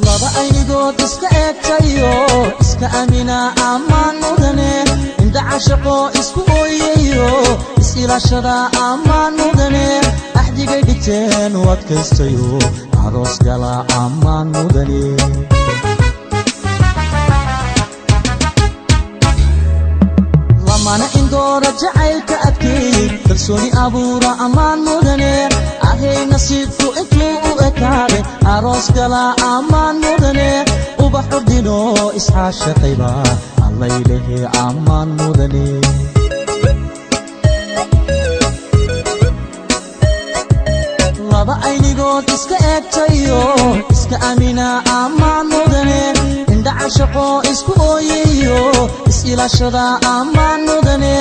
Laba aynigood iska eegtayo, iska amina ammaan mudane. Indha cashaqo isku ooyayo, is-ilaashada ammaan mudane. Axdigay dhigteen u adkaystayo, aroos gala ammaan mudane. Lamana indoora jacaylka adkeeyey, kalsooni abuura ammaan mudane. Ahay nasiibku intuu u ekaade, aroos gala ammaan mudane. Ubax urdino isxaashaqayba allaylehe ammaan mudane. Laba aynigood iska eegtayo, iska amina ammaan mudane. Indha cashaqo isku ooyayo, is-ilaashada ammaan mudane.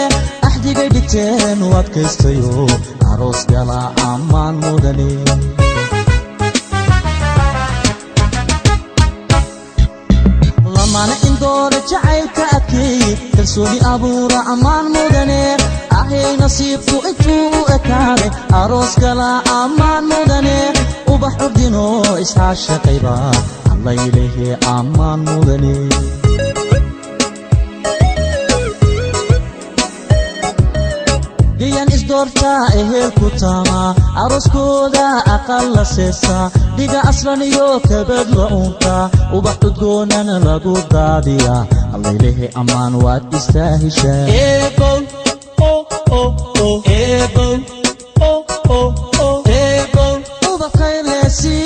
Axdigay dhigteen u adkaystayo, aroos gala ammaan mudane. Lamana indoora jacaylka adkeeyey, kalsooni abuura ammaan mudane. Ahay nasiibku intuu u ekaaday, aroos gala ammaan mudane. Ubax urdino isxaashaqayba allaylehe ammaan mudane. Gayan isdoortaa ehelku taamaa, arooskooda aqal la seesaa, dhiga aslan iyo kabad la uuntaa, ubax udgoonana lagu daadiyaa. Allaylehe ammaan waad istaahishaa. Ubaqaylesi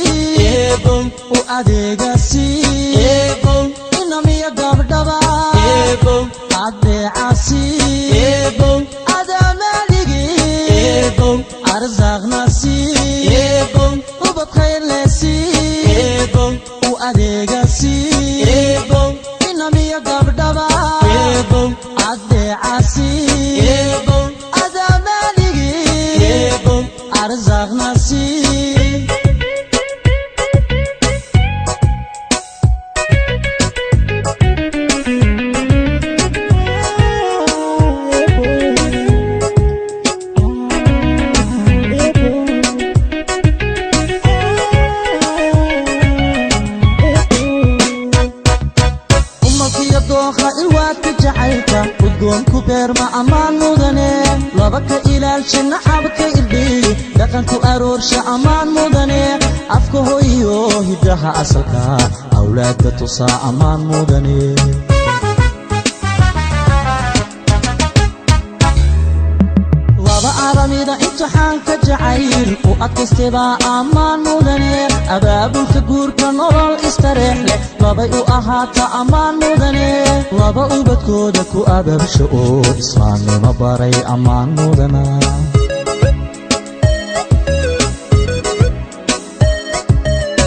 u adeegasi, inamiya gabdhaba adeecasi, adamaaligi arsaaqnasi. Ubad khayrlesi u adeegasi, inamiya gabdhaba adeecasi, adamaaligi arsaaqnasi. Umalkiyo dookha ilwaadka jacaylka udgoonku beerma ammaan mudane. Laba ka ilaalsha nacabka irdhiyi, dhaqanku aroorsha ammaan mudane. Afka hoyo hiddaha asalka awlaadda tusaa ammaan mudane. Laba aramida imtixaanka jacayl u adkaystay ammaan mudane. Abaabulka guurka nolol istareex leh labay u ahaata ammaan mudane. Laba ubadkooda ku ababsho oo islaamnimo baray ammaan mudana.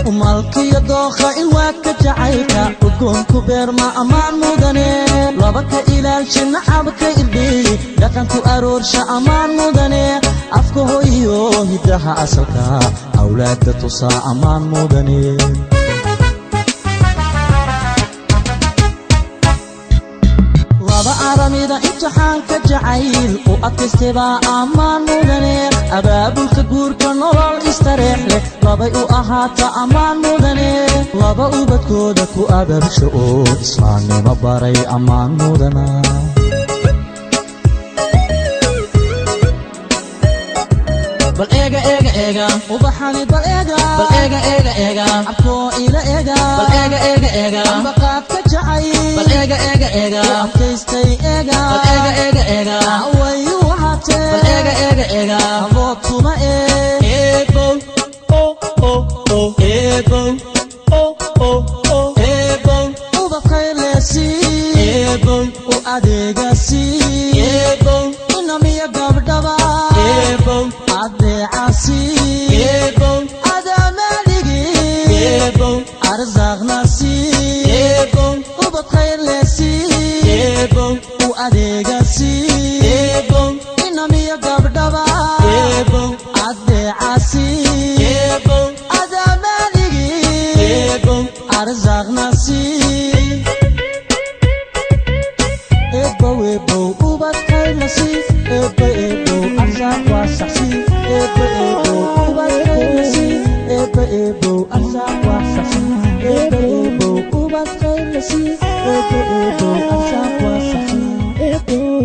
Umalkiyo dookha ilwaadka jacaylka udgoonku beerma ammaan mudane. Laba ka ilaalsha nacabka irdhiyi, dhaqanku aroorsha ammaan mudane. Afka hoyo hiddaha asalka awlaadda tusaa ammaan mudane. Laba aramida imtixaanka jacayl u adkaystay ammaan mudane. Abaabulka guurka nolol istareex leh labay u ahaata ammaan mudane. Laba ubadkooda ku ababsho oo islaamnimo baray ammaan mudana. Bal eega eega eega ubaxani, bal eega, bal eega eega eega abkoo ila eega, bal eega eega eega ambaqaadka jacay, bal eega eega eega u adkaystay eega, bal eega eega eega way u ahaatee, bal eega eega eega aboodkuma Eebow, oh, oh, oh, eebow, oh, oh, oh, eebow, ubaqaylesi eebow, u adeegasi, eebow, inamiya gabdhaba eebow, adeecasi, eebow, adamaaligi eebow, arsaaqnasi. Eebow, ubad khayrlesi eebow, u adeegasi, eebow, inamiya gabdhaba eebow, adeecasi, eebow, adamaaligi eebow, arsaaqnasi. Eebow eebow ubad khayrlasi, eebo eebow arsaaq waa saxsi. Eebo eebow ubad khayrlasi, eebo eebow arsaaq waa saxsi. Eebo Eebana sii Eebo Eebow arsaaq waasaca Eebow.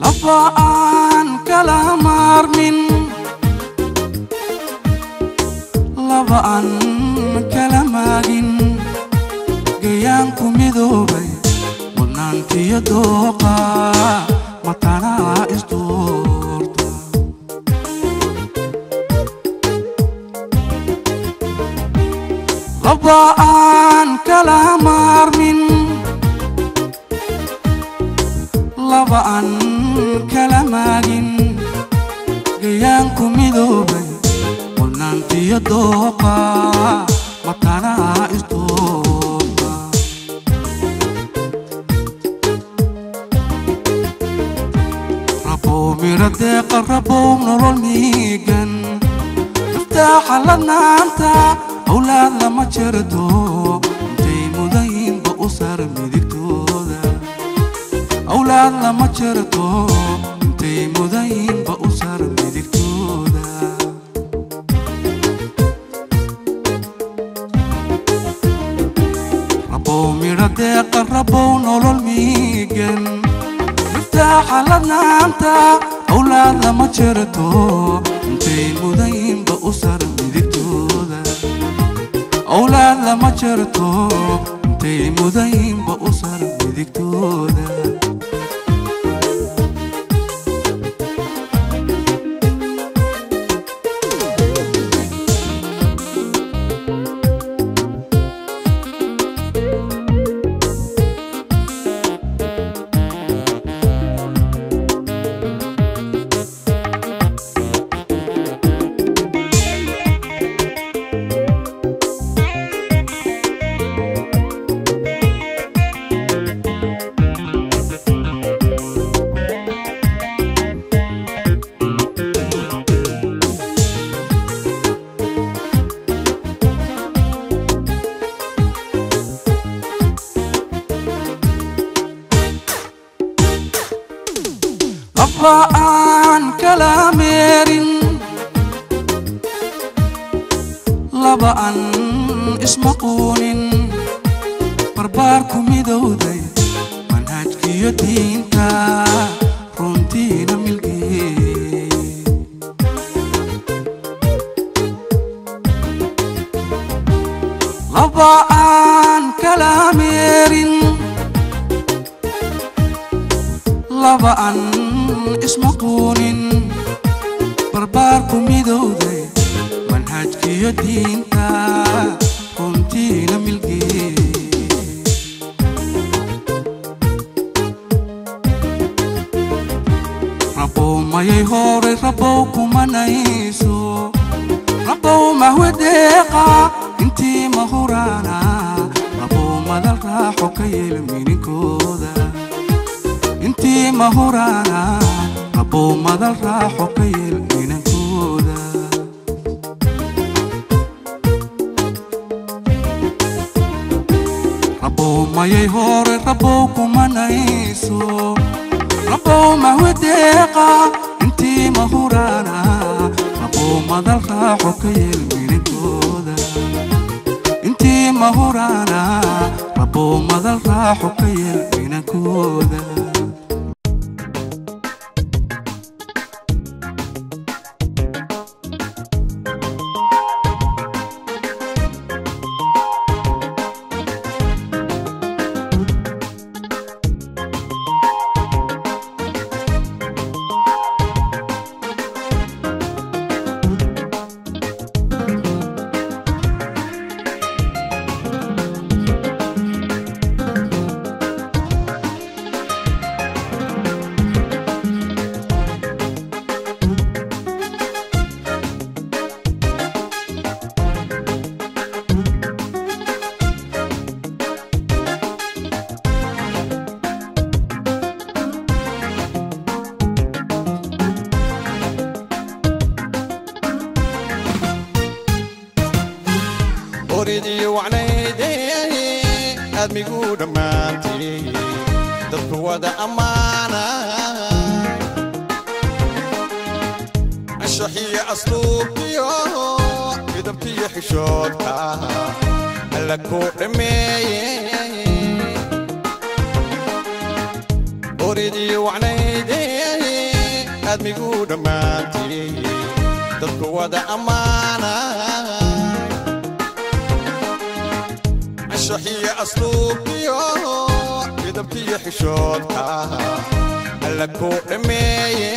Laba aan kala maarmin, laba aan kala maagin, gayaanku midoobay mudnaantiyo dooqa matanaa isdoorta. Laba aan kala maarmin, laba aan kala maagin, gayaanku midoobay mudnaantiyo dooqa matanaa isdoorta. Rabow miro deeqa, rabow nolol miigan, miftaaxa ladnaanta awlaad lama jarto, intay mudayinba u saar midigtooda. Awlaad lama jarto, intay mudayinba u saar midigtooda. Rabow midho deeqa, rabow nolol miigan, miftaaxa ladnaanta awlaad lama jarto, intay mudayinba u saar midigtooda. Awlaad lama jarto, intay mudayinba u saar midigtooda. Laba aan kala meerin, laba aan ismaquunin, barbaarku midowday manhajkiyo diinta runtiina milgeey. Laba aan kala meerin, laba aan ismaquunin, barbaarku midowday manhajkiyo diinta runtiina milgeey. Rabow mayay horay, rabow kumanayso, rabow mahwedeeqa intii mahuraana, rabow madal raaxo ka yeel mininkooda. Intii mahuraana, rabow madal raaxo ka yeel minankooda. Rabow mayay hore, rabow kumanayso, rabow mahwedeeqa intii mahuraana, rabow madal raaxo ka yeel minankooda. Intii mahuraana, rabow madal raaxo ka yeel minankooda. Aadmigu dhammaantii dadku wada ammaana anshaxiyo asluubtiyo midabtiyo xishoodka alla ku dhammeeye oridii wacnayde aadmigu dhammaantii dadku wada ammaana anshaxiyo asluubtiyo midabtiyo xishoodka alla ku dhammeeye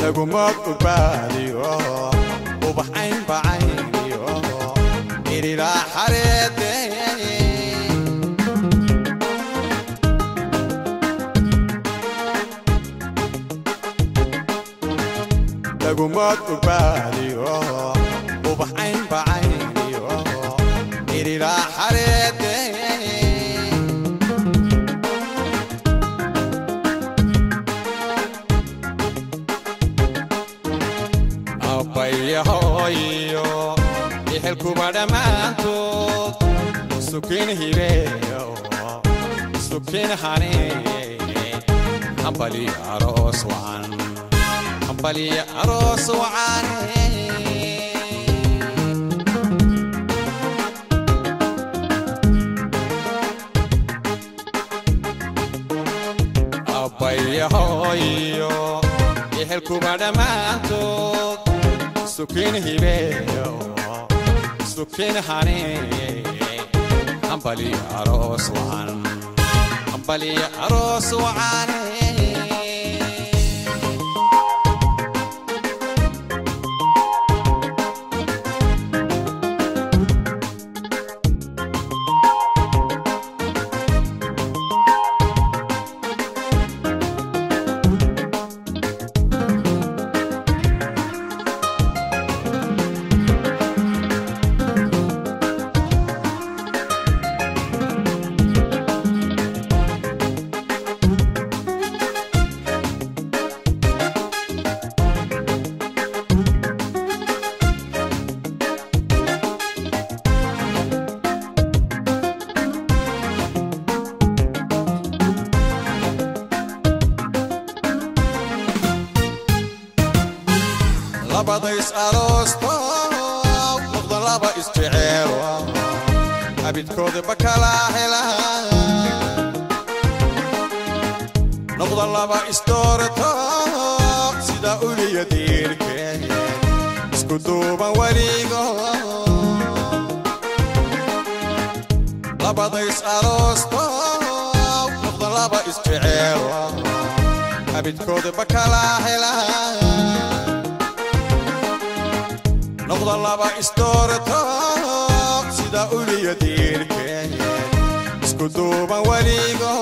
lagumad ubaadiyo ubax caynbacayniyo irilaa xareede lagumad ubaadiyo ubax caynbacayniyo irilaa xareede aabbayahoyo ehelkuba dhammaantood sukin hibeeyo sukin haneeye hambaliyo aroos wacan hambaliyo aroos wacan aabbayahoyo ehelkuba dhammaantood sukin hibeeyo sukin haneeye hambaliyo aroos wacan hambaliyo aroos wacan. Labada is aroosto noqda laba isjeceelo abidkooda bakala hela noqda laba isdoorto sida uliya diirke isku duuban weligo labada is aroosto noqda laba isjeceelo abidkooda bakala hela noqda laba isdoorto sida uliya diirke isku duuban weligo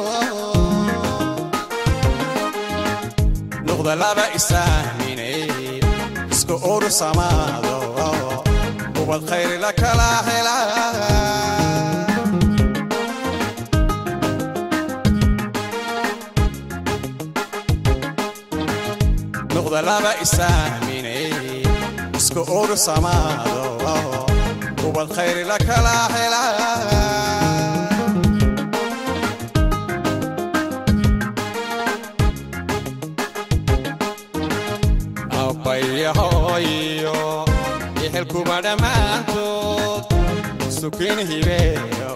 noqda laba isaaminay isku ursamaado ubad khayr la kala hela noqda laba isaaminay isku ursamaado ubad khayr la kala hela aabbayahoyo ehelkuba dhammaantood sukin hibeeyo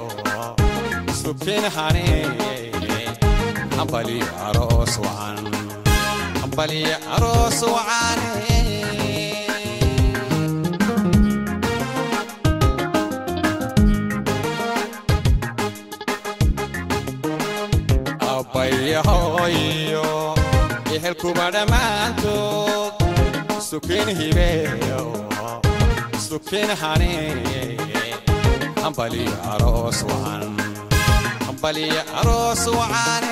sukin haneeye hambaliyo aroos wacan hambaliyo aroos wacan. Aabbayahoyo ehelkuba dhammaantood sukin hibeeyo sukin haneeye hambaliyo aroos wacan hambaliyo aroos wacan.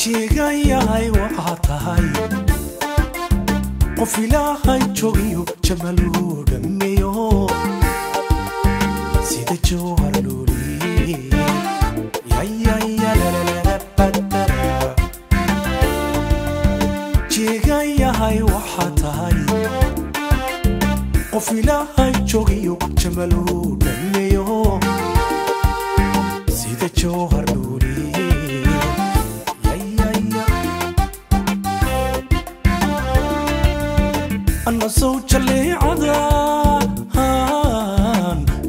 Jigayahay waxaa tahay qof Ilaahay joogiyo jamaluu dhammeeyo sida jawhar luuliye. Jigayahay waxaa tahay qof Ilaahay joogiyo jamaluu dhammeeyo sida jawhar luuliye. Anna soo jaleecadan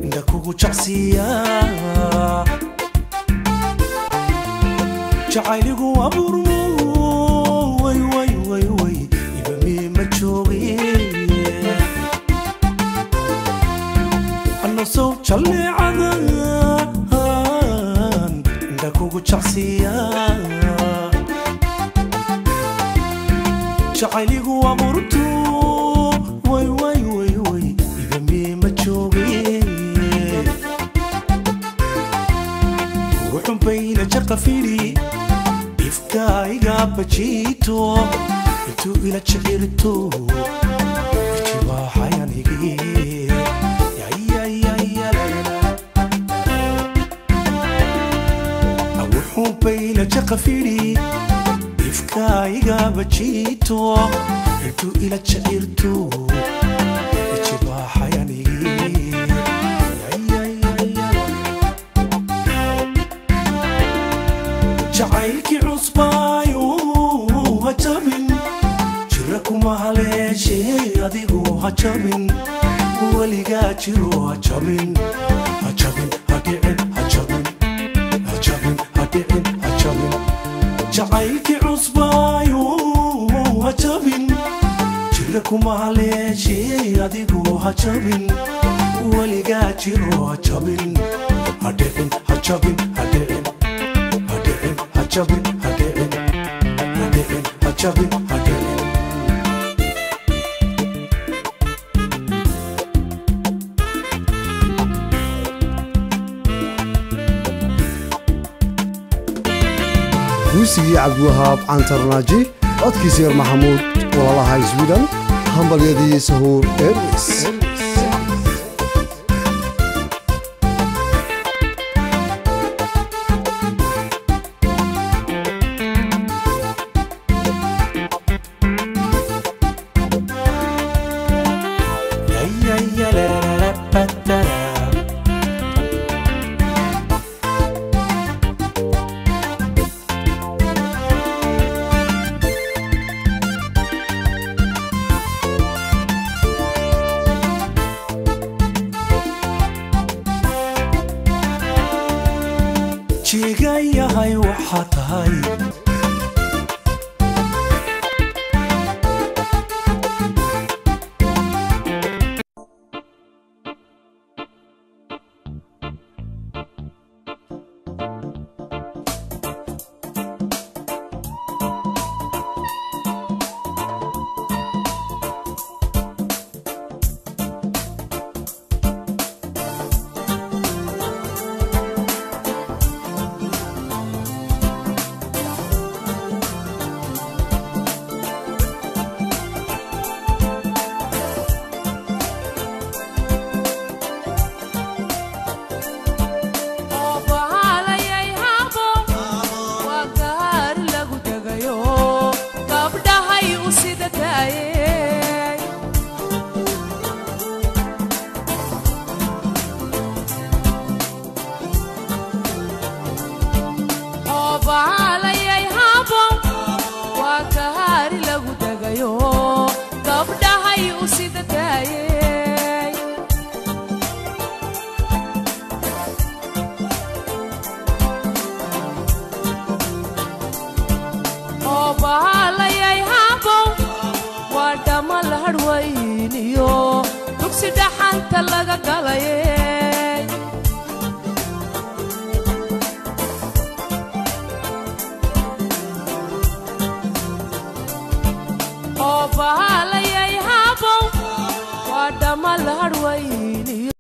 indha kugu jacsiya, jacayligu abuurmo way way way way ibamii ma jooge. Anna soo jaleecadan indha kugu jacsiya, jacayligu abuurto way way way way ibamii ma jooge. Ruuxun bayna jaqafili ifkaiga bajiito intuu ila jecirto ijibaaxayanigi. Wuxuun bayna jaqafili ifkaiga bajiito intuu ila jecirto ijibaaxayanigi. Jacaylkii cusbaayo ha jabin, jira kuma haleeshee adigu ha jabin, weligaa jiro ha jabin, ha jabin, ha dhicin, ha jabin, ha jabin, ha dhicin, ha jabin. Jacaylkii cusbaayo ha jabin, jira kuma haleeshee adigu ha jabin, weligaa jiro ha jabin, ha dhicin, ha jabin, ha dhicin, ha dhicin, ha jabin, ha dhicin, ha dhicin, ha jabin, ha dhicin. Muusigii Cabdiwahaab Cantarnaaji, codkiisa Yar Maxamuud, walaalaha Sweden, hambalyadii Sahuur Airways. Jigayahay waxaa tahay Dugsi dhaxanta laga galayay. Oo bahalayay habow waa dhamal harwayniyo.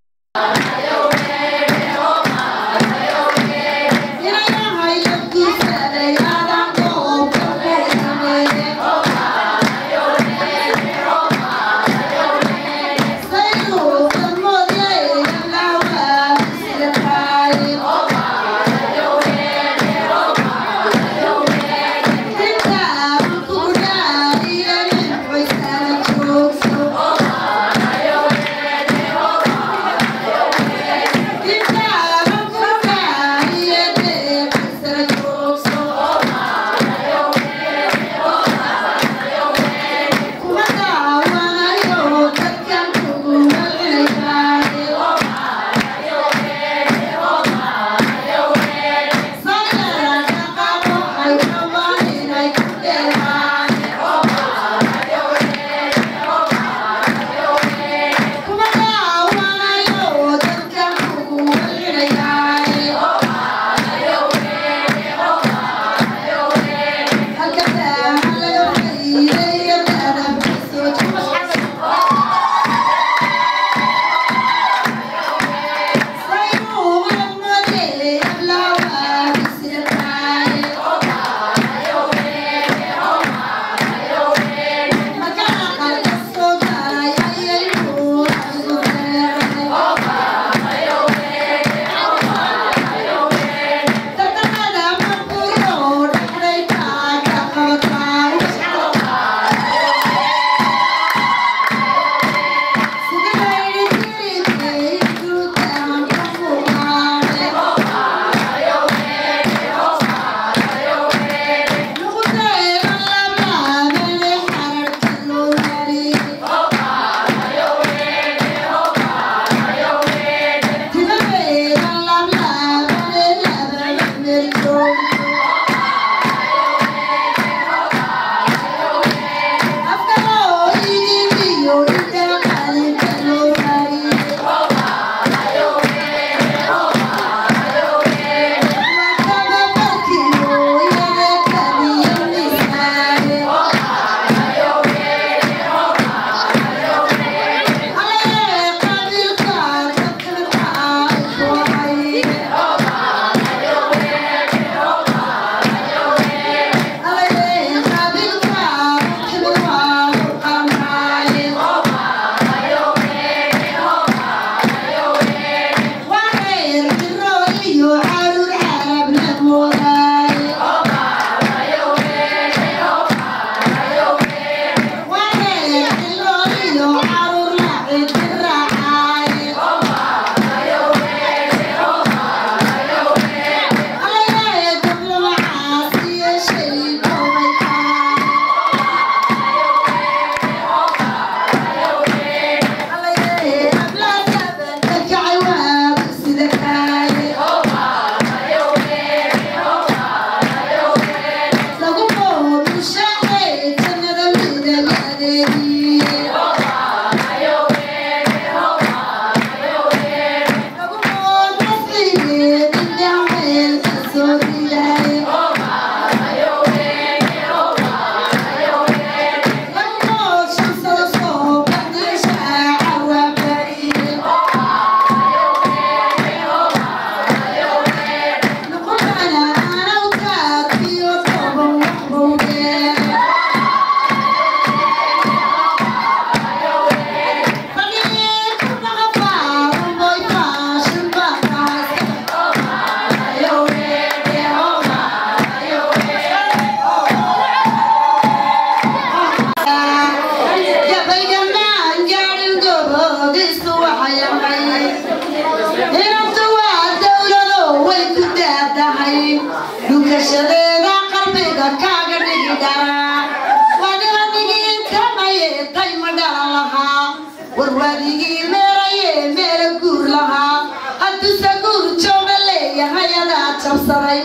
jabsaday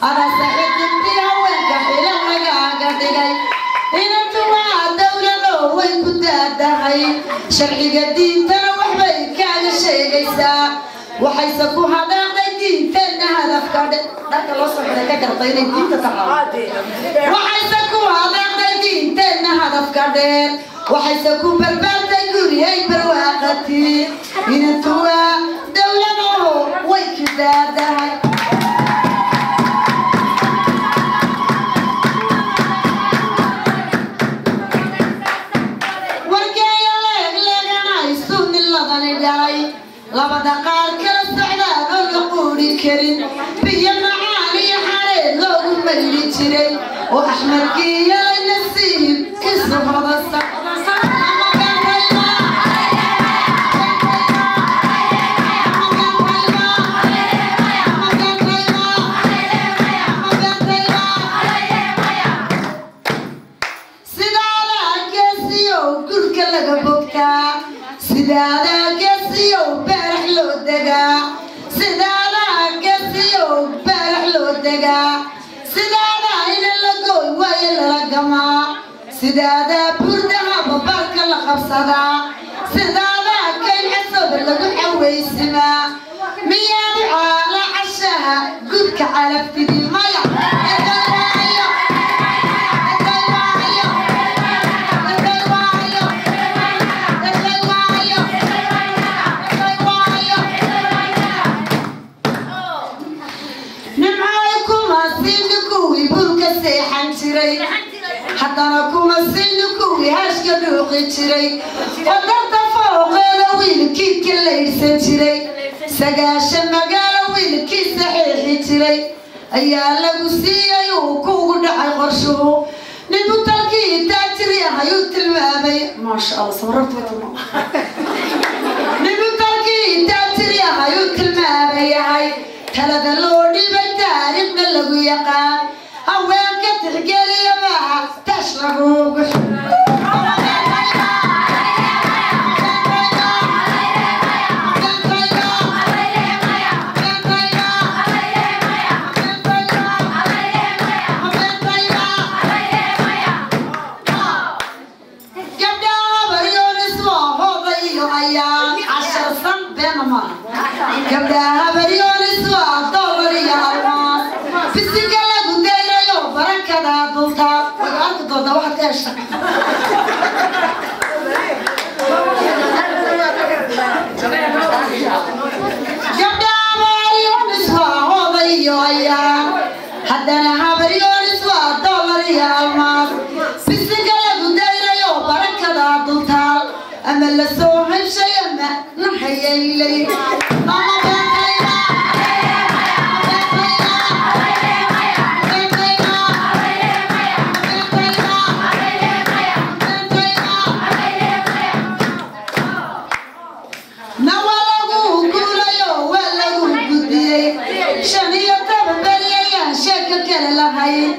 adaa saxiibtii haweenka xila lagaaga dhigay inantu waa dowlado way ku daadahay sharciga diintana waxbay kaaga sheegaysaa waxayse ku hadaaqday diinteenna hadafka dharka loo soo xiray ka gartay inay diinta taqaano waxayse ku hadaaqday diinteenna hadafka dheer waxayse ku barbaartay guriyay barwaaqatii inantu waa dowlado way ku daadahay labada qaar kala socdaan oo la quuri karin biyo macaan iyo xareed loogu mayli jiray oo axmedkii yalay nasiib isu hodasa sidaada geesiyow gurka laga bogtaa sidaada geesiyow beerax loo degaa sidaada geesiyow beerax loo degaa sidaada ina la gooy waayo lala gamaa sidaada burdaha babaarka la qabsadaa sidaada kayn casooba lagu xawaysimaa miyaadu caala cashaha gudka calaftidii maya haddana kuma siini kuwii haashka dhuuqi jiray oo darta fooqeeda wiilkii ka laydhsan jiray 9 magaalo wiilkii saxiixi jiray ayaa lagu siiyey uu kuugu dhacay qorshuhu ninku talkii taajir yahay uu tilmaamay maasha allah sabarabta ninku talkii taajir yahay uu tilmaamay yahay talada loo dhibay taariikhna lagu yaqaan haweenka tixgeliya maaha tash lagugu gabdhaha baryoonis waa hooda iyo ayaan 10 san beena maaha gabdhaha baryoonis waa doolar iyo almaas bisinka lagu dayrayo barakada dulta waad arki doontaa waxaad ka hesha gabdhaha baryoonis waa hooda iyo ayaan haddana habaryoonis waa doolar iyo almaas bisinka lagu dayrayo barakada dultaal ama la soo heshay ama nahayaylay ama beentayda na waa lagu guulayo waa lagu gudbiyey 15 beri ayaan sheeko kale lahayn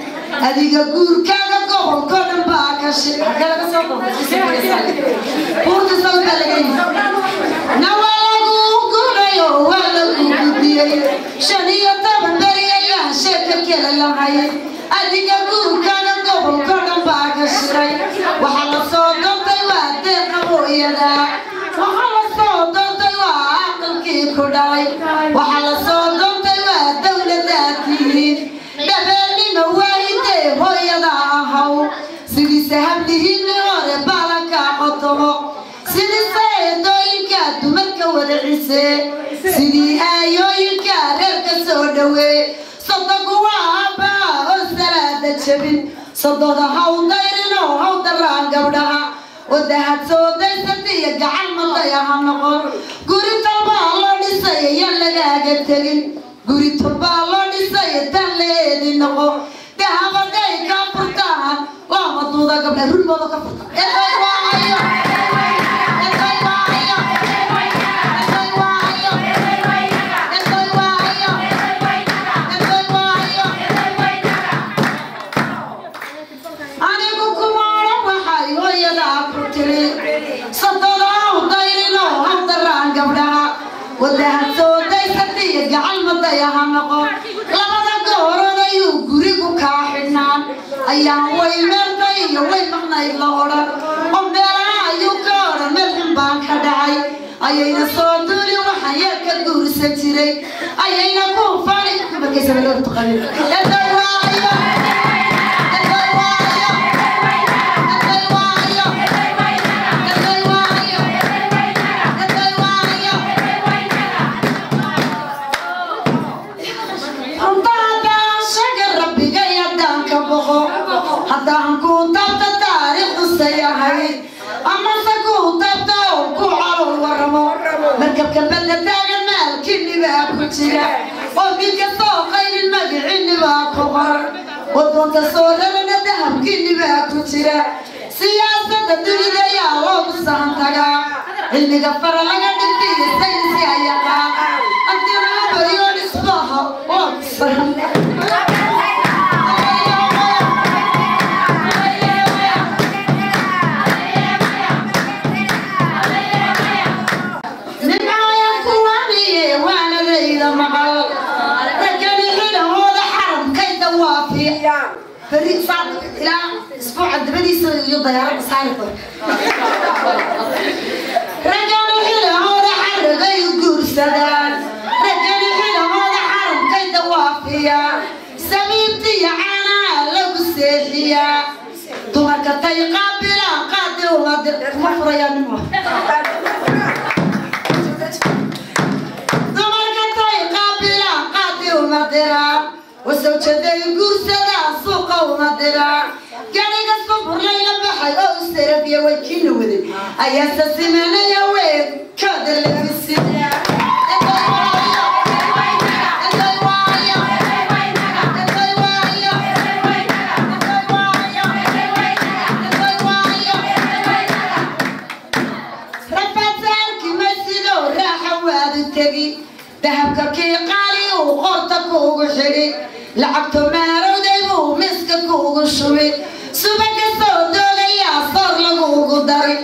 adiga guurkaaga gobolkoo dhan baa ka xagee laga soo buurta sawirkaa laga yimi na waa lagu guulayo waa lagu gudbiyey 15 beri ayaan sheeko kale lahayn adiga guurkaaga gobolkoo dhan baa ka shiray waxaa la soo doontay waa deeqa hooyada waxaa la soo doontay waa aqalkii ku dhalay waxaa la soo doontay waa dowladaad tihiin dhabeennima waahidee hooyada ahaw sidiise hablihiinni hore baalanka qotomo sidiise eedooyinka dumarka wada cisee sidii aayooyinka reerka soo dhowee sodogu waa aabbaha oo salaada jabin sododa haw dayrinoo haw daraan gabdhaha wadahad soo daysatiyo gacan madaya ha noqon guri talbaa loo dhisay yaan lagaaga tegin guri talbaa loo dhisay tan leedi noqo dahabaday ka furtaan waa maduuda gabdha rulmooda ka furta eeday waayo eeday waayo eeday waayo eeday waayo eeday waayo anigu kuma odhan waxay hooyadaa ku tiri sododa haw dayrinoo haw daraan gabdhaha wadahad soo daysatiyo gacan madaya ha noqon laba Ayaan way meertay iyo way maqnayd la odhan oo meelaha ayuu ka odhan meel xun baan ka dhacay ayayna soo duuli waxaan yar ka guursan jiray ayayna ku fani markaysa balortu qabin eday waayo eday waayo eday waayo eday waayo eday waayo haddaan ku tabta taariikhdu sayahay amase ku tabta oo ku calool waramo markabka badda taagan maalkiinibaa ku jira oo mid kastoo qaylin magiciinibaa ku qoran wadoonta soo rarana dahabkiinibaa ku jira siyaasadda dunida yaa loogu sahan tagaa cilmiga fara laga dhigtiyo saynsi ayaqaa antina baryoon isbaha loogu sahan. فريق صعب إلى أسبوع عند بدي يضيع صارت رجعوا حين هذا حرب يقول سدان رجعوا حين هذا حرب كي دوافيا سميتي عنا لو سيحيا تمرك تيقابلا قادي وغادر مفر يا نمو تمرك تيقابلا قادي وغادر وسوجدي guursada suuqa uma diraa gaariga subur layla baxay oo sarafiya way kiina waday ayaa sasimanaya weeg kada labisida rafaadsaarki ma sido raaxa waadu tegi dahabka kii qaali uu qorta kuugu xidhi lacagto maarowday buu miska kuugu shubi suba kasoo doogayaa soor laguugu dari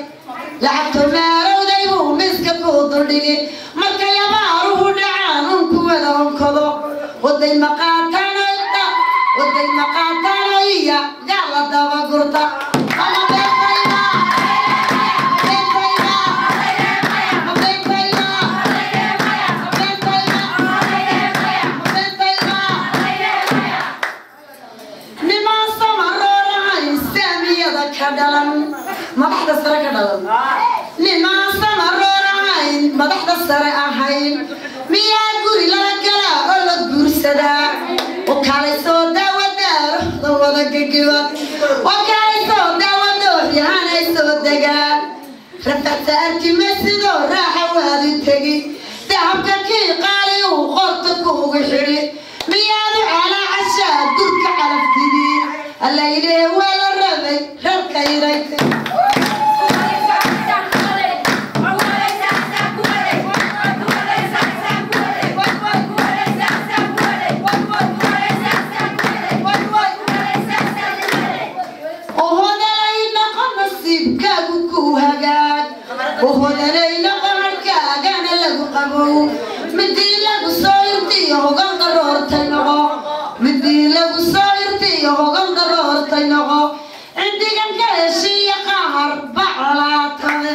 lacagto maarowday buu miska kuu duldhigi markay abaaruhu dhacaan un kuwada onkado waday maqaataanoyda waday maqaataanoya gaala dabagurta ama beentayda beentayda beentayda beentayda beentayda niman samaroorahayn saamiyada ka dhalan madaxda sare ka dhalan niman samaroorahayn madaxda sare ahayn miyaa guri lala galaa oo la guursadaa oo kaalay soo daawadaarohda wada gegiban oo kaalay soo daawadooxyahanay soo degaan rafaadsa arki maysidoo raaxa waadu tegi dahabka kii qaali uu qorta kuugu xidhi miyaadu calaa cashaa gurka calaftidii alla ilaahe waa la rabay reerka irayta. Ohodalay noqon nasiibkaagu ku hagaag ohodalay noqon harkaagana lagu qabow midii lagu soo irtiyo hogan qaroortay noqo midii lagu soo irtiyo hogan qaroortay noqo cindigan ka heshiiya qahar bacolaatade.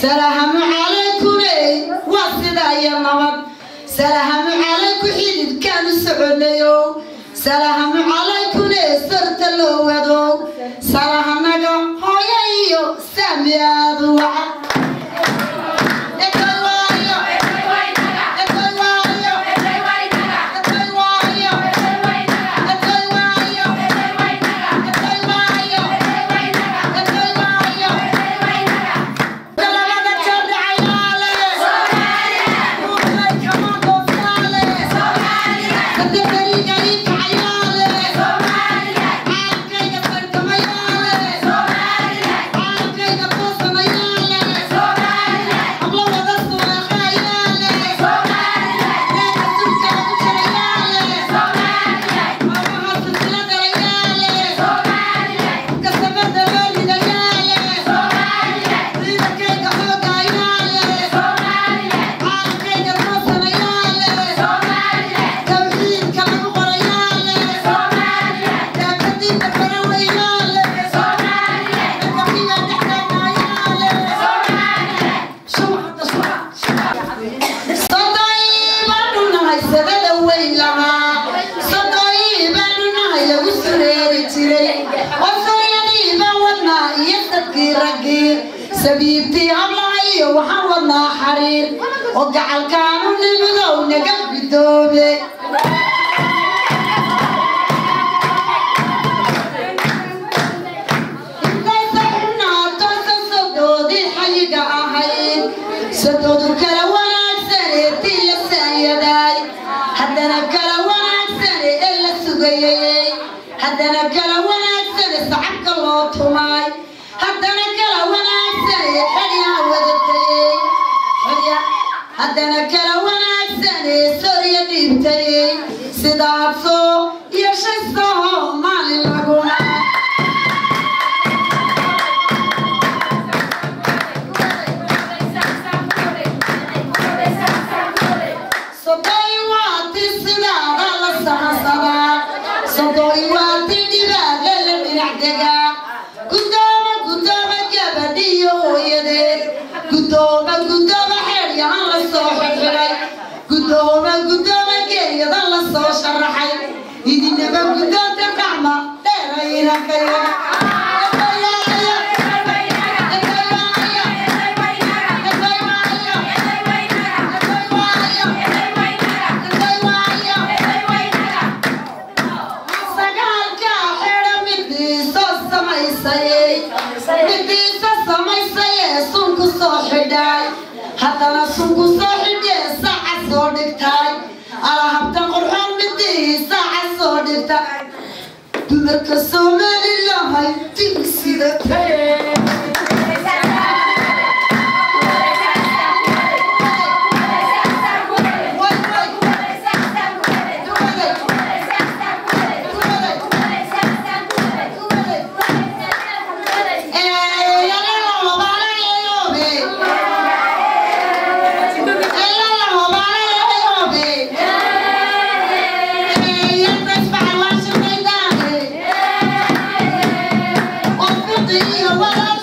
Salaamu calaykum waa sidaya nabad salaamu calaykum xididkaanu soconayo salaamu calaykum sarta loo wado salahanaga hooyo iyo saamiyaadu waca. Sodoy baanu nahay sadada weyn lahaa, sodoy baanu nahay lagu sureeri jiray, wasoryadii baan wadnaa iyo sadkii raggii sabiibtii hablaha iyo waxaan wadnaa xariir oo gacalkaanu nimidow naga gudoobe. Sadoodii xayiga ahayd, sadoodu kala wanaagsanee tii la saanyadaay, haddana kala wanaagsane ee la sugayayey, haddana kala wanaagsane sacabka loo tumaay, haddana kala wanaagsane xeryaha wadatayey, haddana kala wanaagsane sorya dhiibtayey, sidaasoo yeeshay Soomaali laguna sodoy waati sidaada la sahansadaa, sodoy waati dhibaada la dhinac degaa. Guddooma guddooma gabadhiyo hooyadeed, guddooma guddooma xeedyahan la soo xidxidhay, guddooma guddooma geeyadan la soo sharaxay, idinaba guddoonta gacma dheeraynankaya. Sagaalka xidha midiiso samaysayey, midiiso samaysayee sunku soo xidhay, haddana sunku soo xidhee saaca soo dhigtay, alahabtan qurxoon midihii saaca soo dhigta, dumarka Somalilahay digsida. What?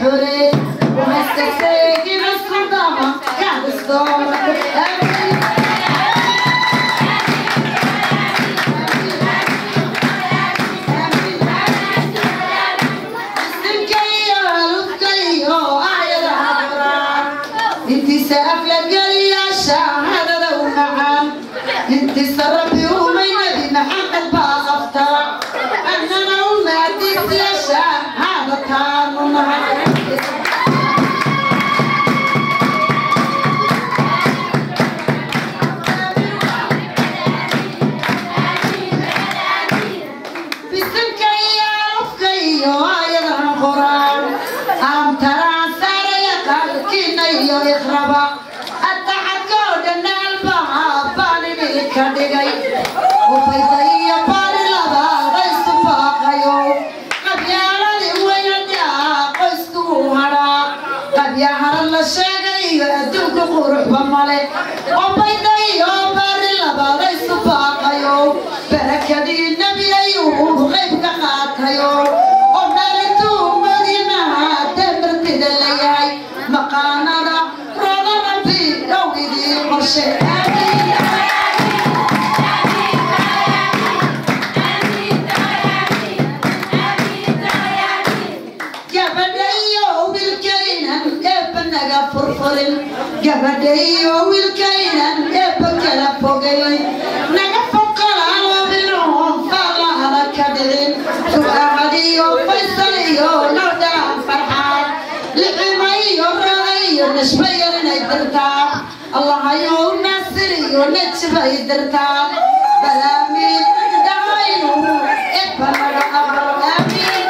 xorey ومستساكن الصدامة كعب الصورة. انت ربي ومي نبي محمد باغفتا أننا وما تسيشا هذا كان بسمك يا رفقي وآية القرآن أم ترى ساري قلقين يخربا وفيضي بار لبا رئيس فاقيو قبيالة ويدا قسكو هرا قبيا هرا الشيغي أدوك قرح بمالي وفيضي بار لبا رئيس فاقيو بركة النبي أيوب غيب كخاتيو ومالتو مدينة تمرت دلياي مقانا رضا ربي لو إذي قرشي. gabadhayo wiilkaynan eebba kala fogay naga foqalaalo biluhum faaqlahada ka dhicin fu'aahadiyo faysal iyo nordaan farxaad lixima iyo rada iyo nashba yar inay dirtaa allahayow naasir iyo najbay dirtaa balaamiin dhacaynu eebba naga aqbalo aamiin.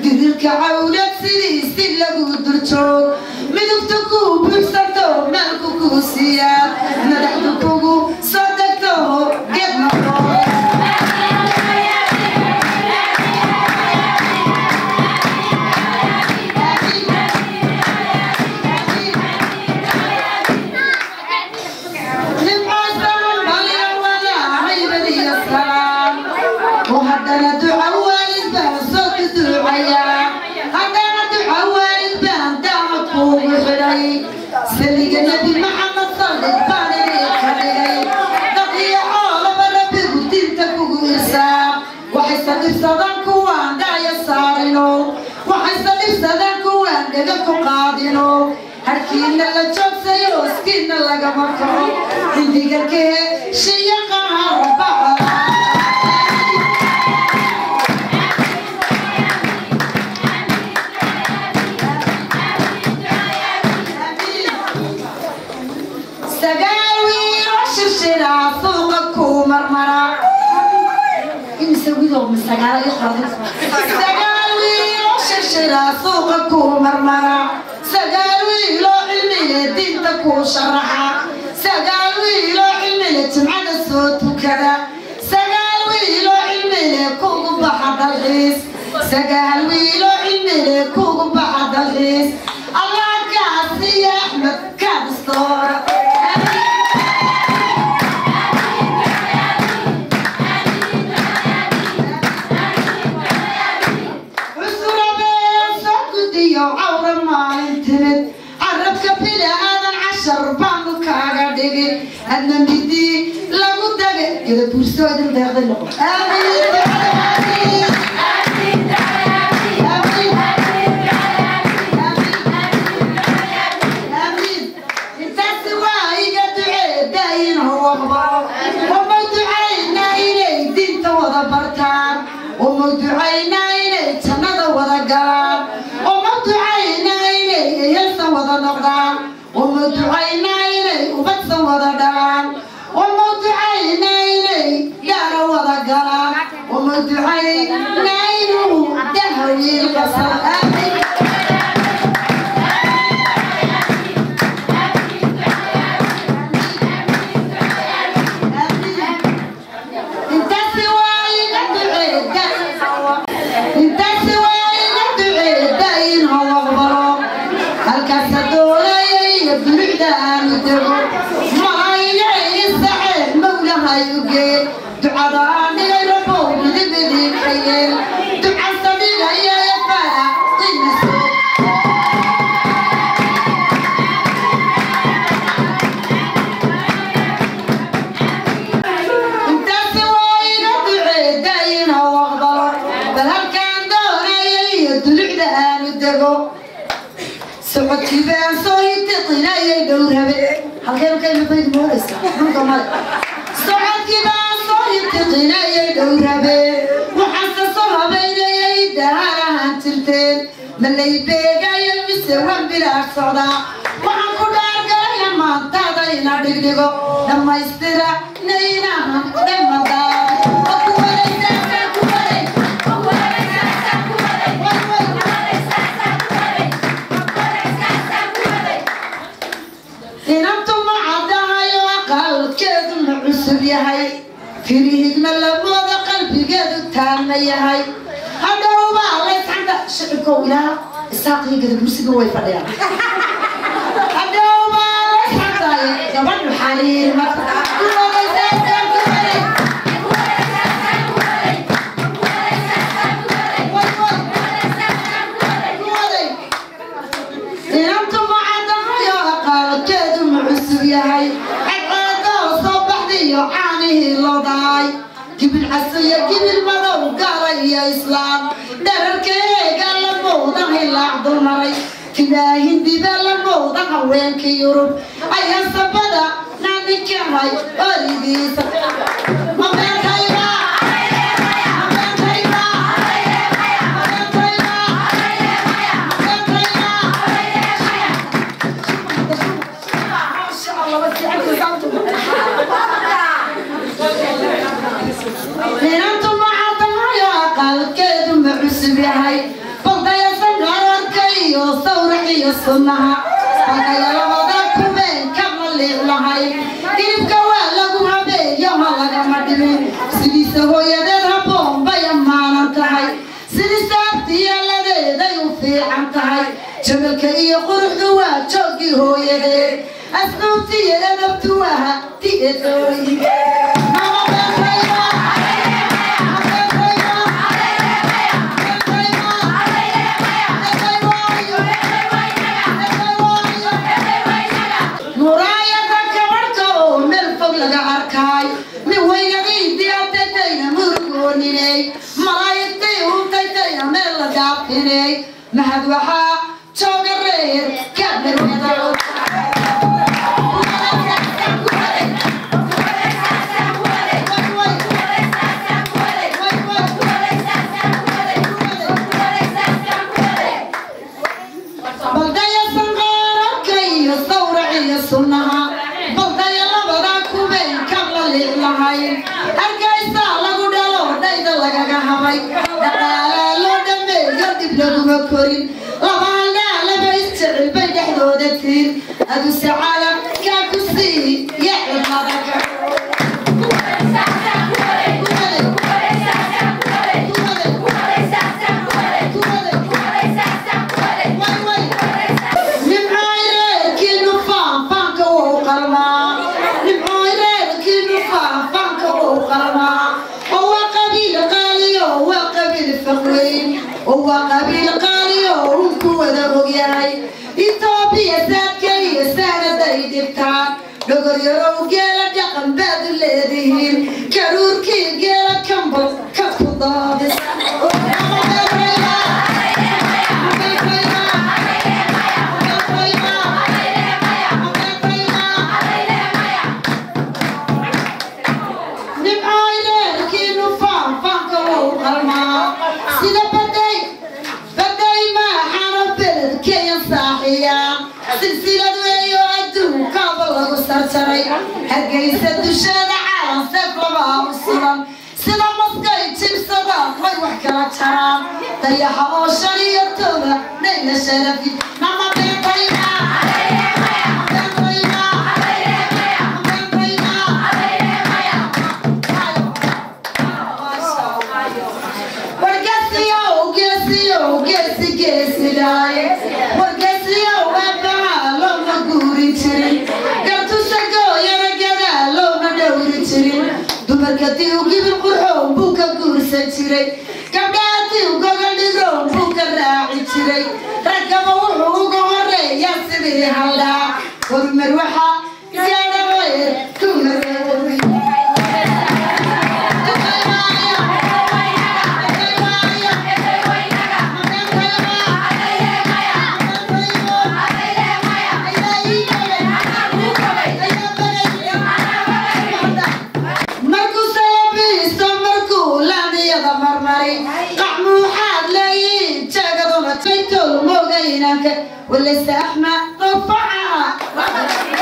ديرك عولد سيدي سلقو درجوك مدكتكو بوكسرتو مالكوكو سياد مدحتكو صدقتو قد مطور. harkiina la joogsayo iskiina lagama kaco hindiga kahe shiyaqaha baxa. Sagaal wiil oo shirshira suuqa ku marmara imse wiil sagaal iyo qordo sagaal wiil oo shirshira suuqa ku marmara sagaal wiil oo cilmiga diinta ku sharaxa sagaal wiil oo cilmiga jimcada soo tukada sagaal wiil oo cilmiga kugu baxa dalxiis sagaal wiil oo cilmiga kugu baxa dalxiis Allah kaasiya Axmed kaadistoora. Gadabuurso idin deeqday noqo. Aamiin. Aamiin. Aamiin. Intaasi waa iga ducee daayin aqbalo. Uma ducaynaa inay diinta wada bartaan. Uma ducaynaa inay jannada wada galaan. Uma ducaynaa inay ehelsan wada noqdaan. Uma ducaynaa inay ubadsan wada dhalaan. Uma ducaynaa inay gaara wada galaan. Uma ducaynaa inuu dahawiil qasal. Aamiin. Intaasi waa iga ducee intaasi waa iga ducee daayin ha aqbalo. Halkaasa doonaya iyo durucda aanu dego mahayga isaxee mawlahay ugee ducada aan dhigay rabow midib idinka yeel duca sadhigaya efaa qiimiso. Intaasi waa iga ducee daayin ha aqbalo. Bal halkaan doonaya iyo dulucda aanu dego socodkii baan soo hintiqinayay dhowr habe halkeen ka imid moodaysa dhulka male. Socodkii baan soo hintiqinayay dhowr habe waxaase soo habaynayay dahaarahan jirteen malay beegaya mise waan bilaash socdaa. Waxaan ku dhaargalaya maantaada ina dhigdhigo dhammaystira naynahan dhammadaa. Inantu ma caddahayo aqalkeedu ma cusub yahay firihigna lamooda qalbigeedu taama yahay. Hadhow baa layscanda shicibkow ilaa isaaqii gadabursiga way fadhiyaan. Hadhow baa layscandaay gabadhu xaliir marka. Inantu ma caddahayo aqalkeedu ma cusub yahay cadceedoo soo baxdiyo caanihii lodaay gibil cas iyo gibil madow gaala iyo islaam dherarkeega la mowda hilaac dulmaray timaa hindida la mowda haweenka Yurub ayaa sabada naninkahay oridiisa mabeentayba mabeentayba mabeentayba mabeentayba. Inantu ma caddahayo aqalkeedu ma cusub yahay baldaya sangararka iyo sawrac iyo sunnaha baldaya labada kubeen kama liic lahay hilibka waa lagu habeeyo ha lagama dhimin sidiisa hooyadeed habboon bay ammaanan tahay sidiisa abtiyaaladeeday u fiican tahay jamalka iyo quruxdu waa jooggii hooyadeed asluubtiyo edabtu waa tiedooyi. Mama beentayba muraayada gabadhka oo meel fog laga arkaay nin weynadii diyaartatayna murugooniney malaa'igtii untaytayna meel la dhaafiney mahad waxaa jooga reer ka dharwada. Baldaya sanqaararka iyo sawrac iyo sunnaha baldaya labada kubeen kama liic lahayn hargaysaa lagu dhalo dhayda lagaga habay dhaqaalaa loo dhammeeyo dib laguma korin laba haldhaa laba isjecel bay dhexdooda tiin aduse caalamkaa ku sii ya cidlada. Nimcooy reerkiinu faanfaanka wuu qalmaa. Nimcooy reerkiinu faanfaanka wuu qalmaa. Oo waa qabiil qaaliyo waa qabiil faqweyn oo waa qabiil qaaliyo uu ku wada ogyahay Itoobiya saadka iyo saanaday dhibtaan dhogor yarow geela dhaqan baa. baad u leedihiin karuurkii geela kambal ka ku daadis. Nimcayreerkiinu faanfaanka wou qalmaa sida baday baday maaxano beledkeyan saaxiyaa silsilad weeyo adduunkaaba lagu sarjaray Hargeysa dusheeda caalan seef labaa u sulan sida maskay jibsadaan way wax kala jaraan dayaxa oo 15 nayna sharafi nama beentayna. Wargesiyow geesiyow geesi geesidaaye wargesiyow aabbaha looma guurin jirin gartusa gooyana gadaa looma dhowri jirin dumarka diu gibil qurxoon buu ka guursan jiray gabdhaha diu gogol dhigroon buu ka raaci jiray raggaba wuxuu uga horeeyaa sidii haldhaa horumar waxaa gaadha weyr ku maroobay. Markuu salabiisto markuu laamiyada marmari qacmuuxaad leeyihiin jeegaduna jaytow moogaynanka walayse Axmed dafaca.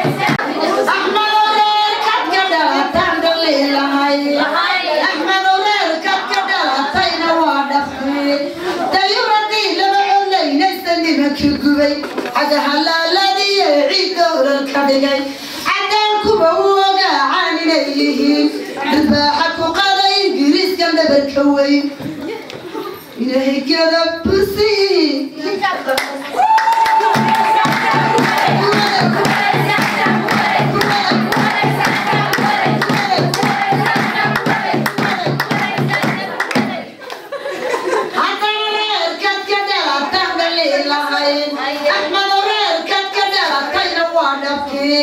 Axmed reerkaad ka dhalataan dhaliilahay Axmed reerkaad ka dhalatayna waa dhafti dayuradii laba colaynaysa nimankii gubay cagahalaaladiyo ciidda olol ka dhigay cadaankuba u ogaacaan inay yihiin dharbaaxa ku qaday Ingiriiska dhabarka weyn ilaahay garab busi. Haddana reerkaad ka dhalataan dhaliilahayn Axmed reerkaad ka dhalatayna waa dhabkii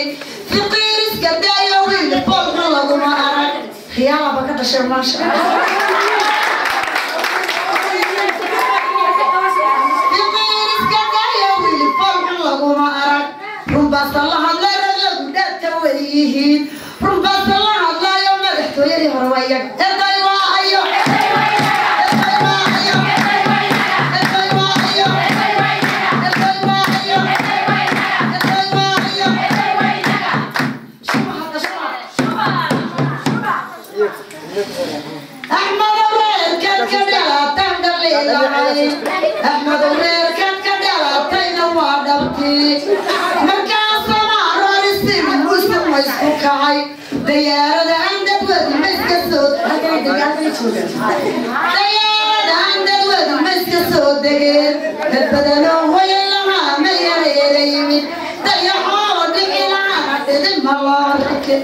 fiqiiriska daayo wiil boolna laguma arag khiyaalaba ka dhashay maasha fiqiiriska daayo wiil boolna laguma arag runbaasa la hadlay rag lagu dhaata way yihiin runbaasa la hadlayo madaxtooyadii hore waa iyaga eday waa ayo eday waa ayo eday waa ayo eday waa ayo eday waa ayo. Shuba hadda shuba. Axmed reerkaad ka dhalataan dhaliilahay Axmed reerkaad ka dhalatayna waa dhabtii markaa samaarorisi muslim wa isku kacay dayaarada aan dadwadu ma iska soo dayaarada aan dadwadu ma iska soo degeen dad badanoo hoyan lahaa ma yareera yimid dayaxoo dhici lahaa dhidin ma loo rake.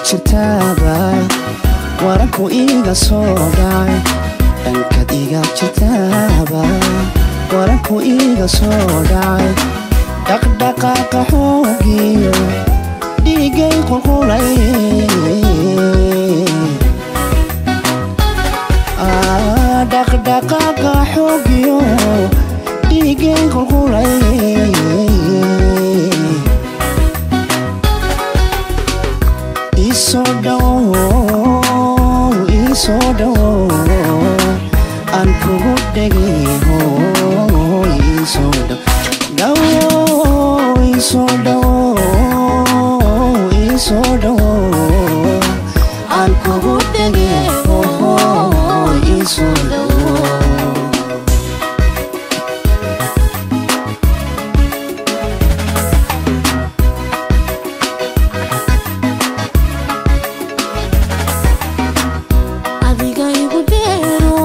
Jirtaaba waranku iga soo dhacay, dhankaad iga jirtaaba waranku iga soo dhacay. Dhaqdhaqaaqa xoogiyo dhiigay qulqulay, dhaqdhaqaaqa xoogiyo dhiigay qulqulay. Isoo dhawow, isoo dhawow, aan kugu dhegeho. Isoo dhawow, isoo dhawow, isoo dhawow, aan kugu dhegeho. Isoo dhawow. Adiga igu dheero,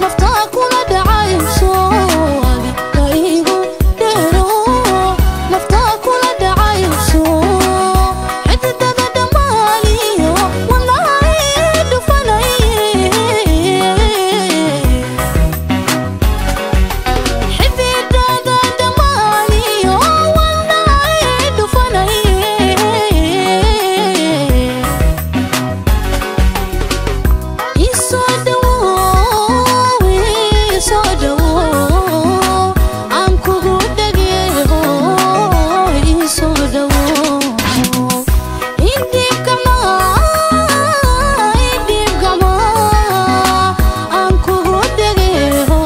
naftaa kula dhacayso. Adiga igu dheero, naftaa kula dhacayso. Xididada dhammaaniyo wadnaha ii dhufanay. Xididada dhammaaniyo wadnaha ii dhufanay. Isoo dhawow, isoo dhawow, aan kugu dhageeho. Isoo dhawow, idhiib gacmaha, idhiib gacmaha, aan kugu dhageeho.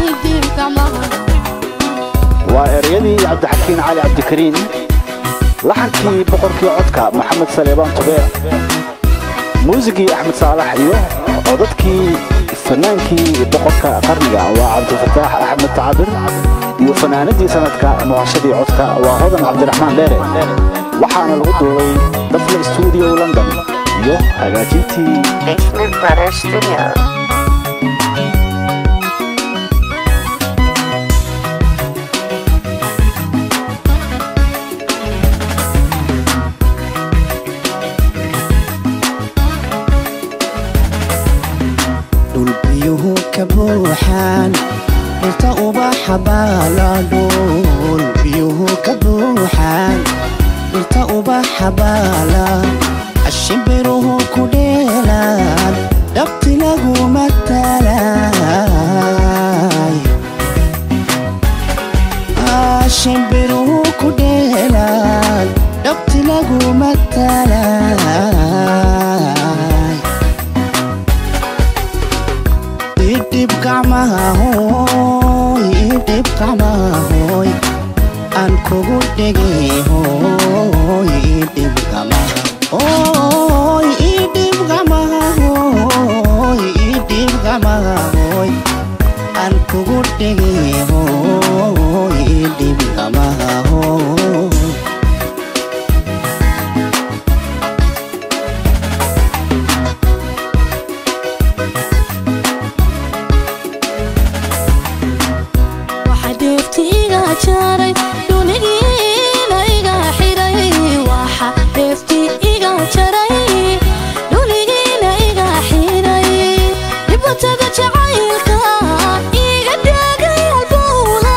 Idhiib gacmaha. Waa ereyadii Cabdixakiin Cali Cabdikariin, laxankii boqorkii codka Maxamed Saleebaan Tubeer, muusigii Axmed Saalax iyo codadkii fanaankii boqorka qarniga waa Cabdifataax Axmed Tacabir iyo fanaanadii sanadka mucashadii codka waa Hodan Cabdiraxmaan Dheere. Waxaana lagu duubay Dafle Studio London iyo hagaajintii Basement Brothers Studio. Dhul biyuhu ka buuxaan, dhirta ubaxa baala. Dhul biyuhu ka buuxaan, dhirta ubaxa baala, ashimbiruhu ku dheelaan, dhabti laguma talay. Ashimbiruhu ku dheelaan, dhabti laguma talay. Idhib gacmaha hooy, idhib gacmaha hooy, aan kugu dhegay hooy. Idhib gacmaha hooy, idhib gacmaha hooy, idhib gacmaha hooy, aan kugu dhegay hooy. Idhib gacmaha hooy. Waxa dheefti iga jaray, dhunigiina iga xiray. Waxa dheefti iga jaray, dhunigiina iga xiray. Dhibatada jacaylka iga dhagay halbowla.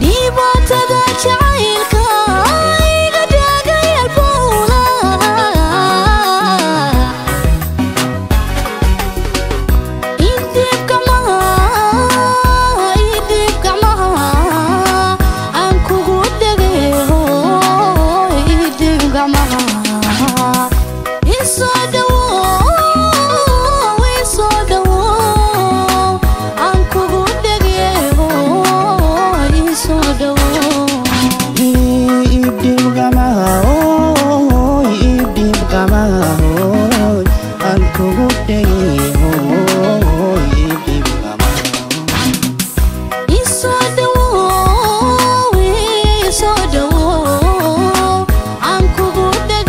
Dhibaatada jacaylka iga dhagay halbowla. Idhiib gacmaha, idhiib gacmaha, aan kugu dhageeho. Idhiib gacmaha. Isoo dhawow, isoo dhawow, aan kugu dhageeho. Isoo dhawow. Idhib gacmaha hooy, idhib gacmaha hooy, aan kugu dhegay hooy. Idhib gacmaha. Isoo dhawow, isoo dhawow, aan kugu dhageeho.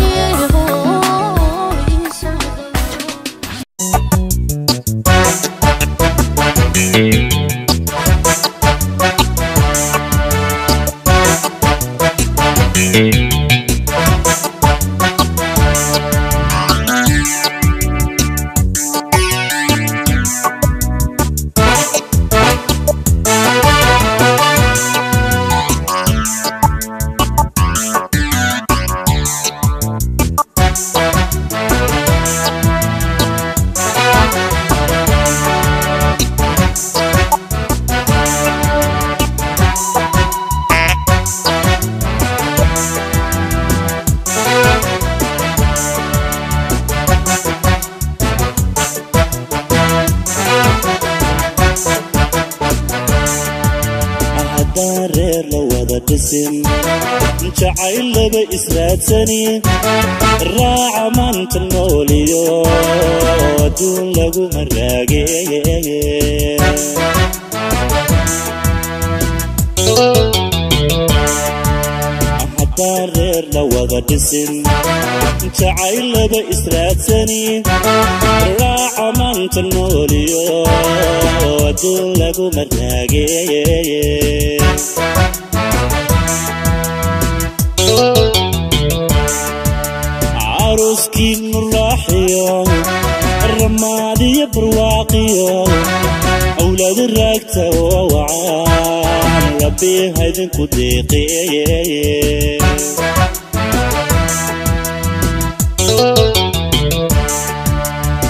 dhisin jacaylaba israadsani raaca maanta nooliyo adduun laguma raageye haddaan reer la wada dhisin jacaylaba israadsani raaca maanta nooliyo adduun laguma raageye caruskiinu raaxiyo ramaadiyo barwaaqiyo awlaad raagta oo wacaan rabbi haydinku deeqiye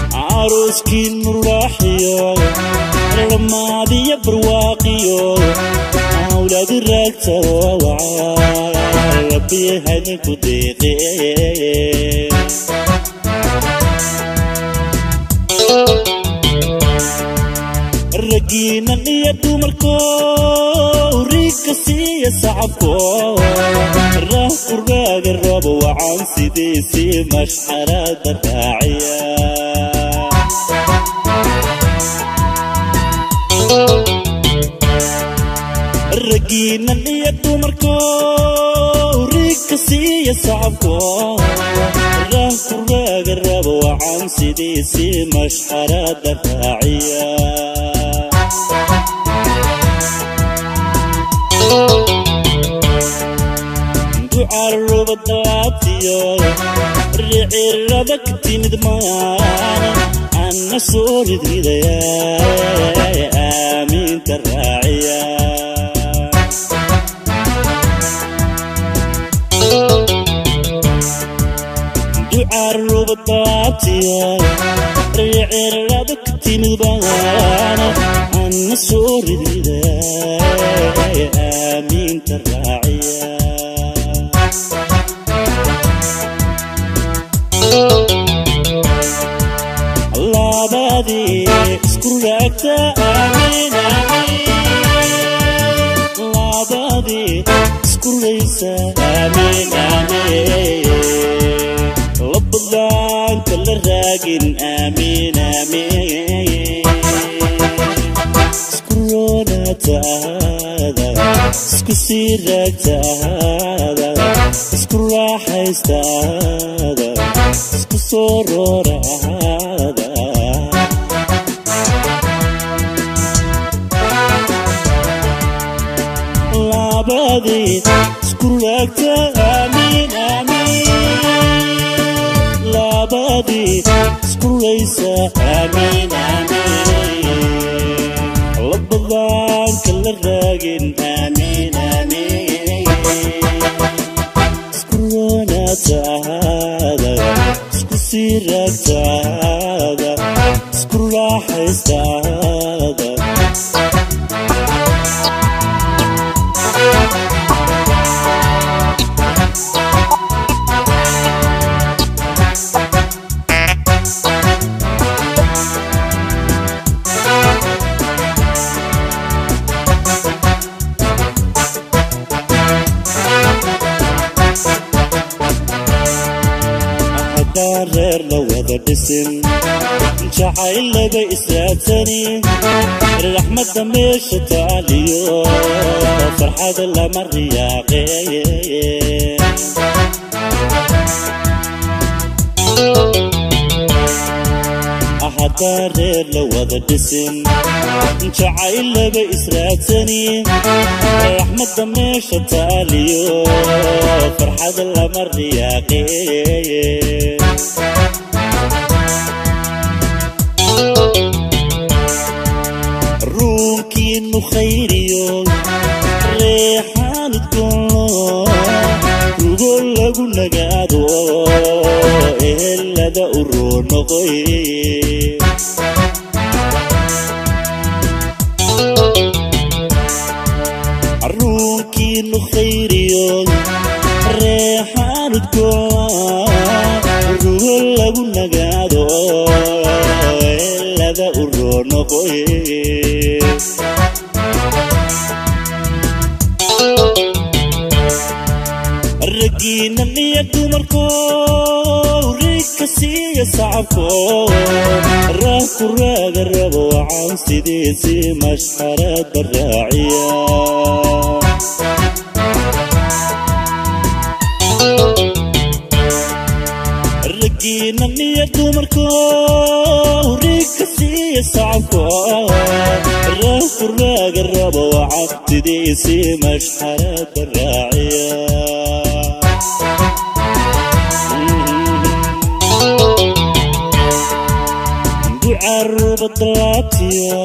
caruskiinu raaxiyo ramaadiyo barwaaqiyo awlaad raagta oo wacaan rabbi haydinku deeqiye ragiinan iyo dumarko riigka siiya sacabko raah ku raaga roob wacan sidiisii mashxarada raaciya ragiinan iyo dumarko riigka siiya sacabko raah ku raaga roob wacan sidiisii mashxarada raaciya ducarubadlaabtiyo ricirada ka timid maana anna soo ridridaya aamiinta raaciya ducarubadlaabtiyo ricirada ka timid maana anna soo ridridaya aamiinta raaciya labadii isku raagta amiin amiin labadii isku raysa amiin amiin labadaan kala raagin amiin amiin isku roonataada isku sii raagtaada isku raaxaystaada isku soo rooraada labadii isku raagta amiin amiin labadii isku raysa amiin amiin labadaan kala raagin amiin amiin isku roonataada isku sii raagtaada isku raaxaystaada haddaan reer la wada dhisin jacaylaba israadsani raxmadda meesha taaliyo farxad lama riyaaqeye haddaan reer la wada dhisin jacaylaba israadsani raxmadda meesha taaliyo farxad lama riyaaqeye ruunkiinu khayriyo reexaanid goonlo rugo lagu nagaado ehelada u roonoqoy ruunkiinu khayriyo reexaanid goonlo rugo lagu nagaado ehelada u roonoqoy Raggiina miya dumarko rigka siiya sacabko raah ku raaga rabo wacan sidiisii mashxarada raaciya. Raggiina miya dumarko rigka siiya sacabko raah ku raaga rabo wacan sidiisii mashxarada raaciya. Ducaruba dalaabtiyo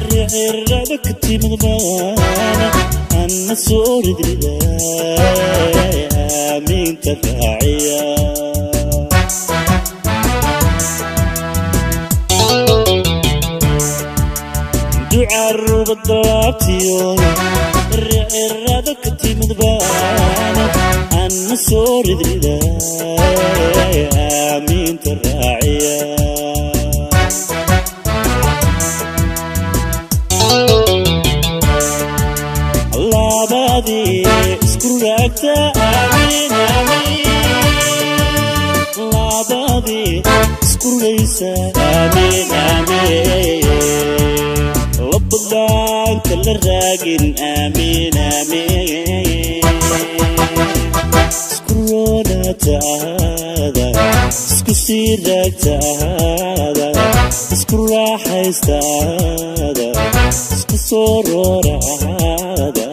ricirada ka timid baana anna soo ridrida aamiinta raaciya. Ducaruba dalaabtiyo ricirada ka timid baana anna soo ridrida aamiinta raaciya. Labadii isku raagta amiin amiin, labadii isku raysa amiin amiin, labadaan kala raagin amiin amiin, isku roonataada isku sii raagtaada isku raaxaystaada isku soo rooraada.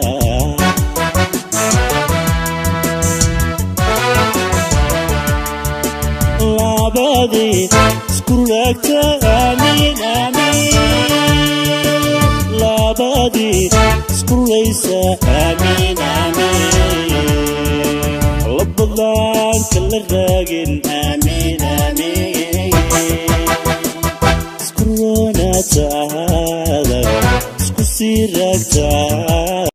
Labadii isku raagta amiin amiin, labadii isku raysa amiin amiin, labadaan kala raagin amiin amiin, isku roonataada isku sii raagtaa.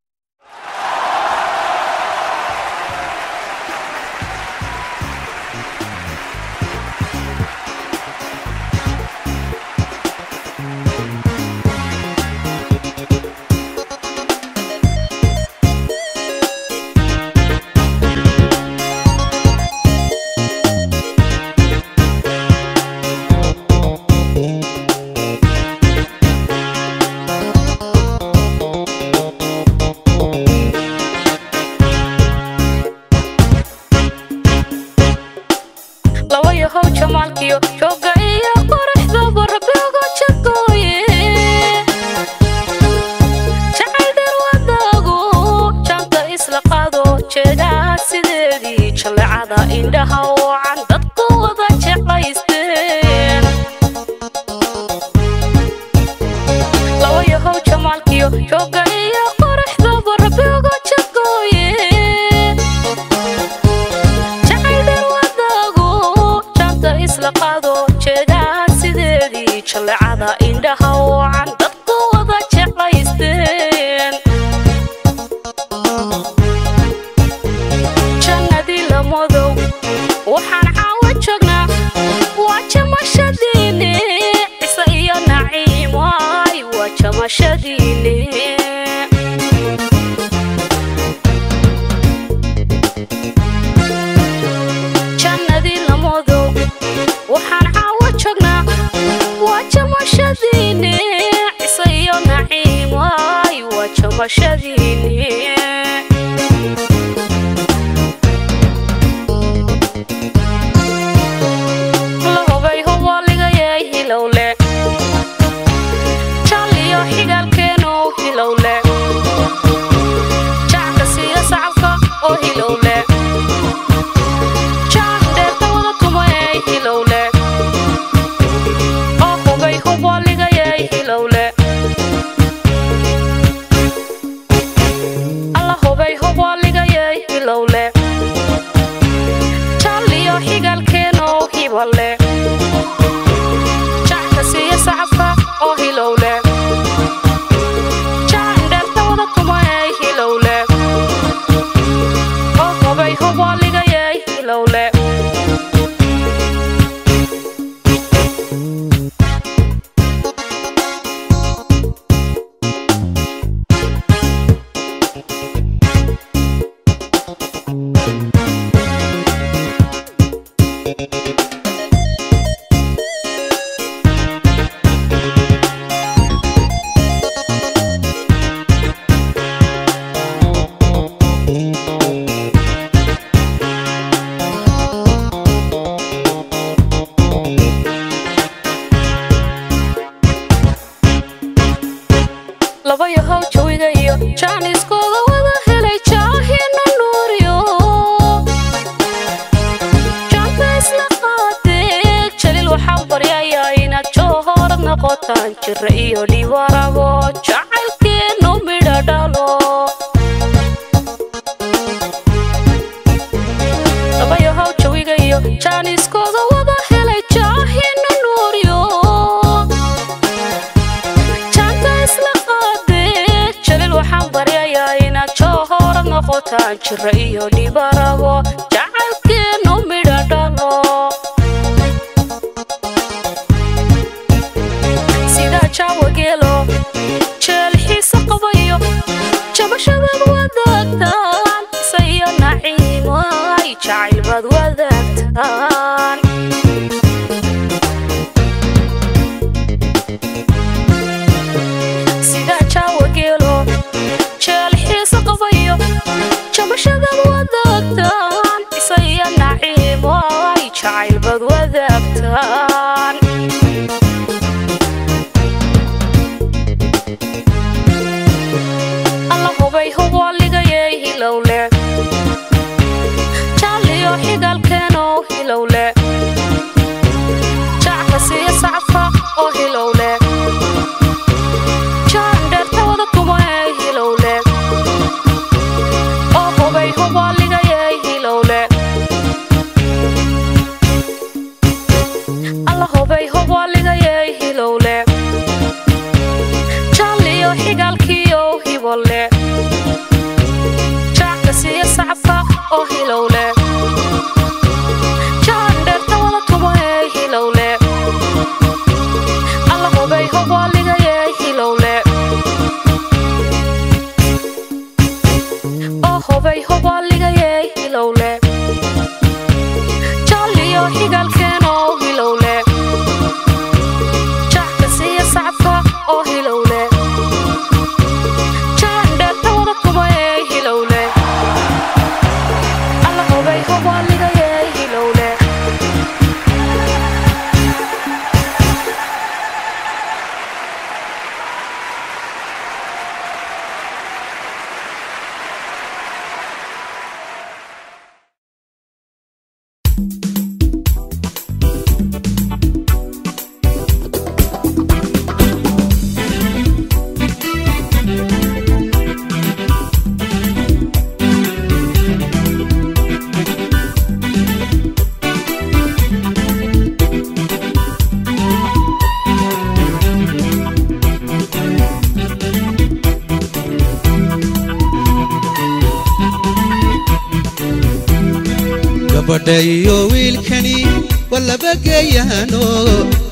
Gabadhayo wiilkani walaba geeyaano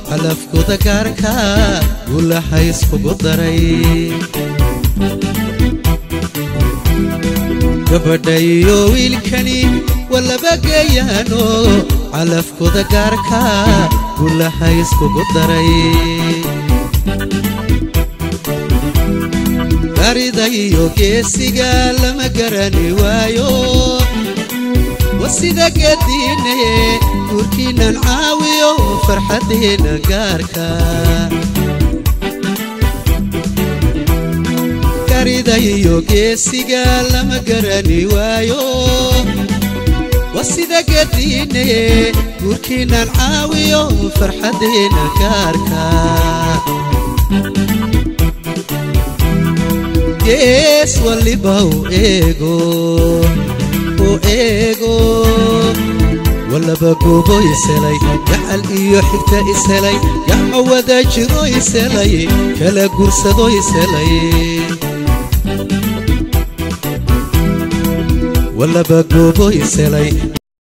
calafkooda gaarka gulaha iskugu daray. Gabadhayo wiilkani walaba geeyaano calafkooda gaarka gulaha iskugu daray. Garida iyo geesiga lama garani waayo wasida gadiine guurkiinan caawiyo farxadiina gaarka. Garida iyo geesiga lama garani waayo wasida gadiine guurkiinan caawiyo farxadiina gaarka. Gees waliba u eego u eego walaba goobo iselay gacal iyo xigta iselay gacmo wada jiro iselay kala gursado iselay. Walaba goobo iselay